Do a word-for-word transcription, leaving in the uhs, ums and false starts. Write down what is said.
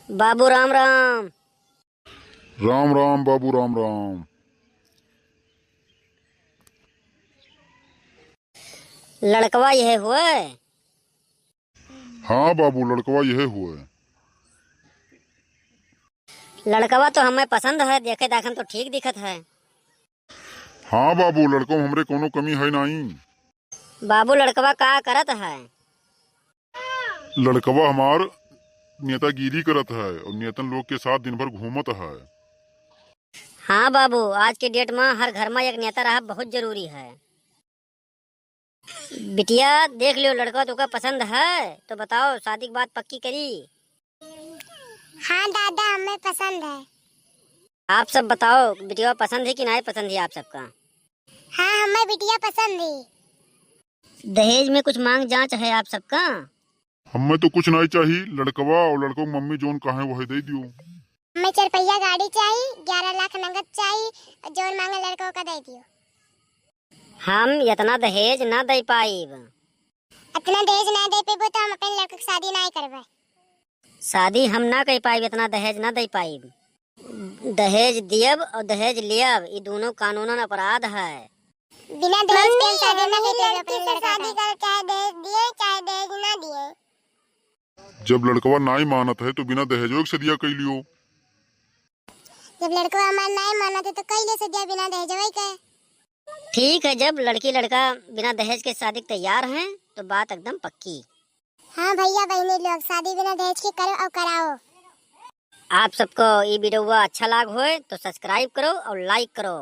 बाबू राम राम। राम राम बाबू, राम राम। लड़कवा यह हुए? हाँ बाबू, लड़कवा यह हुए। लड़कवा तो हमें पसंद है, देखे दाखन तो ठीक दिखत है। हाँ बाबू, लड़कवा में हमरे कौनो कमी है नाई। बाबू, लड़कवा का करत है? लड़कवा हमार नेतागिरी करत है और नेतन लोग के साथ दिन भर घूमत है। हाँ बाबू, आज के date में हर घर में एक नेता रहब बहुत जरूरी है। बिटिया, देख लियो, लड़का तोका पसंद है तो बताओ, शादी की बात पक्की करी? हाँ दादा, हमें पसंद है। आप सब बताओ, बिटिया पसंद है कि नाहीं पसंद है आप सबका? हाँ, हमें बिटिया पसंद है। दहेज में कुछ मांग जांच है आप सबका? हमें तो कुछ नाहीं चाहिए, लड़कवा और लड़कों की मम्मी जौन कहे वही दे दियो। हमें चरपहिया गाड़ी चाहिए, ग्यारह लाख नगद चाहिए, और जौन मांगे लड़कों का दे दियो। हम इतना दहेज ना दे पाइब। इतना दहेज ना दे पेबो तो हम अपने लड़कों की शादी नाहीं करबे। शादी हम ना कर पाइब, इतना दहेज ना दे पाइब। दहेज दियब और दहेज लियब, ई दोनों कानूनन अपराध है। बिना दहेज के हम शादी ना कर पाइब अपने लड़का से। शादी कर, चाहे दहेज दिए, चाहे दहेज ना दिए। जब लड़कवा नाहीं मानत है तो बिना दहेजो के सदिया कई लियो। जब लड़कवा हमार नाहीं मानत है तो कई ले सदिया बिना दहेजवा के। ठीक है, जब लड़की लड़का बिना दहेज के शादी के तैयार हैं तो बात एकदम पक्की। हाँ भैया बहनी लोग, शादी बिना दहेज के करो और कराओ। आप सबको ई video अच्छा लाग होए तो subscribe करो और like करो।